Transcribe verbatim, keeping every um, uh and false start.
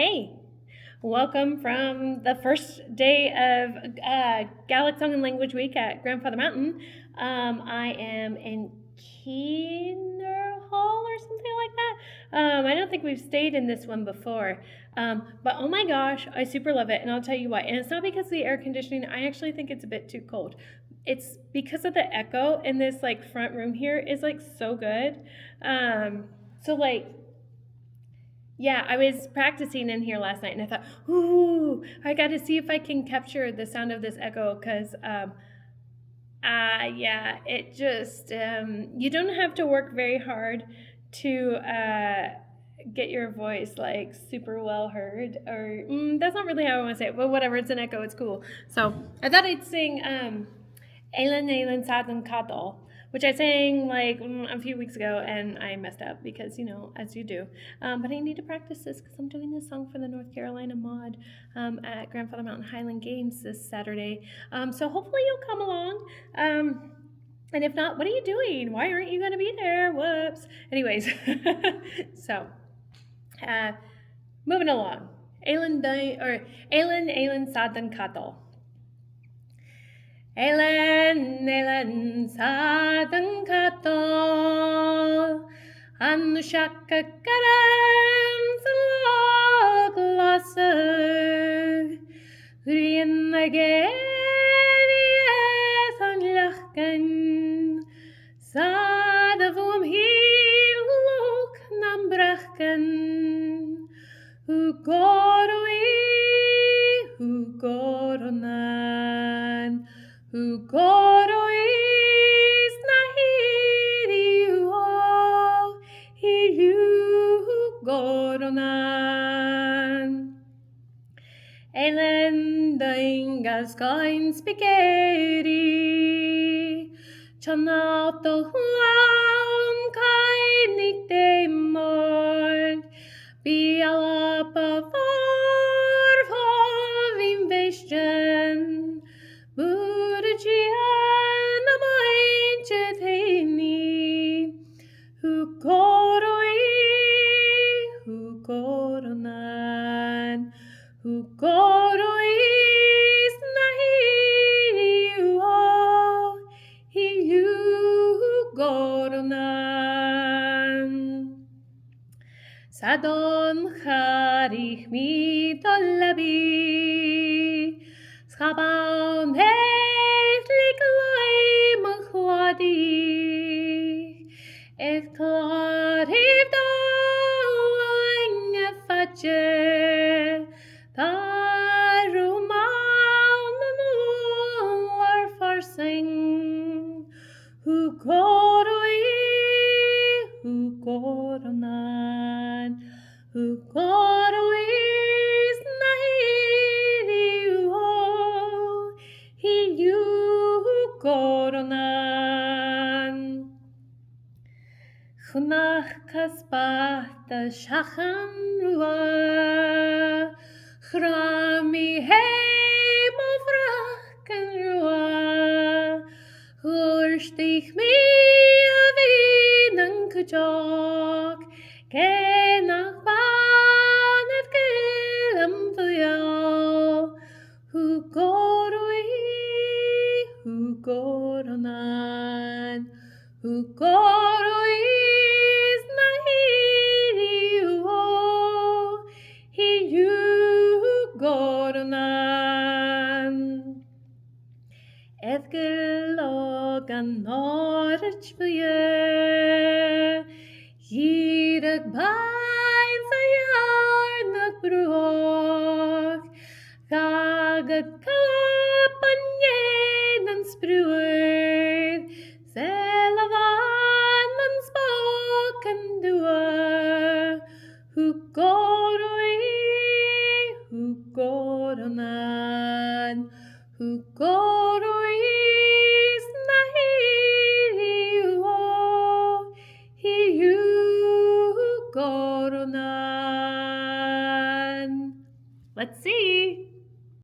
Hey, welcome from the first day of uh, Gaelic Song and Language Week at Grandfather Mountain. Um, I am in Keener Hall or something like that. Um, I don't think we've stayed in this one before. Um, but oh my gosh, I super love it, and I'll tell you why. And it's not because of the air conditioning. I actually think it's a bit too cold. It's because of the echo in this, like, front room here is, like, so good. Um, so, like, yeah, I was practicing in here last night, and I thought, ooh, I got to see if I can capture the sound of this echo, because, um, uh, yeah, it just, um, you don't have to work very hard to uh, get your voice, like, super well heard. Or, mm, that's not really how I want to say it, but whatever, it's an echo, it's cool. So I thought I'd sing um, Eilean, Eilean, Said an Cadal, which I sang, like, mm, a few weeks ago, and I messed up because, you know, as you do. Um, but I need to practice this because I'm doing this song for the North Carolina Mod um, at Grandfather Mountain Highland Games this Saturday. Um, so hopefully you'll come along. Um, and if not, what are you doing? Why aren't you going to be there? Whoops. Anyways, so uh, moving along. Eilean, Di- or Eilean, Eilean, Said an Cadal. Eilean, Eilean, Said an Cadal, an seachd a' gharan san làr ghlasadh, grian ag èirigh air an leacan, 's a' bhuam shìol luchd nam breugan. Thu gòrach, thu gòrach nan, thu gòrach 's na h-ìribh, o, hì liù, thu gòrach nan. Eilean Dòin Gascoigne 's Bìd Èirigh, Tionndadh Làn Coinnich Dè Mòr, bidh Alba Mhòr fo bhinn-bhèistean, mura dèan a' mhuinntir fhèin i. Thu gòrach, thu gòrach nan, thu gòrach 's na h-ìribh, o, hì liù, thu gòrach nan. 'S a Dhonnchadh, ruith mi do leabaidh, 's cha b' ann air leig laigh mo chladaich, air clàradh do laighe fada, tha rùm ann an ùrlar farsaing. Thu gòrach, thu gòrach nan, thu gòrach 's na h-ìribh, o, hì liù, thu gòrach nan. Chunnacas bàta seachad an ruaig, chrom i fhèin mo bhrogan ruadh, dhùirtich mi a bhith nan cuideachd, ge nach b' ann air gaol am buill. Thu gòrach, thu gòrach nan, thu gòrach 's na h-ìribh, o, hì liù, thu gòrach nan. Air gaol leig an òraid bhuidhe, dhìreadh bàin 's a dhèanadh bruach, dh'fhàgadh Calpach an dèidh nan spriùir, 's Eilean Bhàin mun spògan dubha. Thu gòrach, thu gòrach nan, thu gòrach 's na h-ìribh, o, hì liù, thu gòrach nan. Let's see.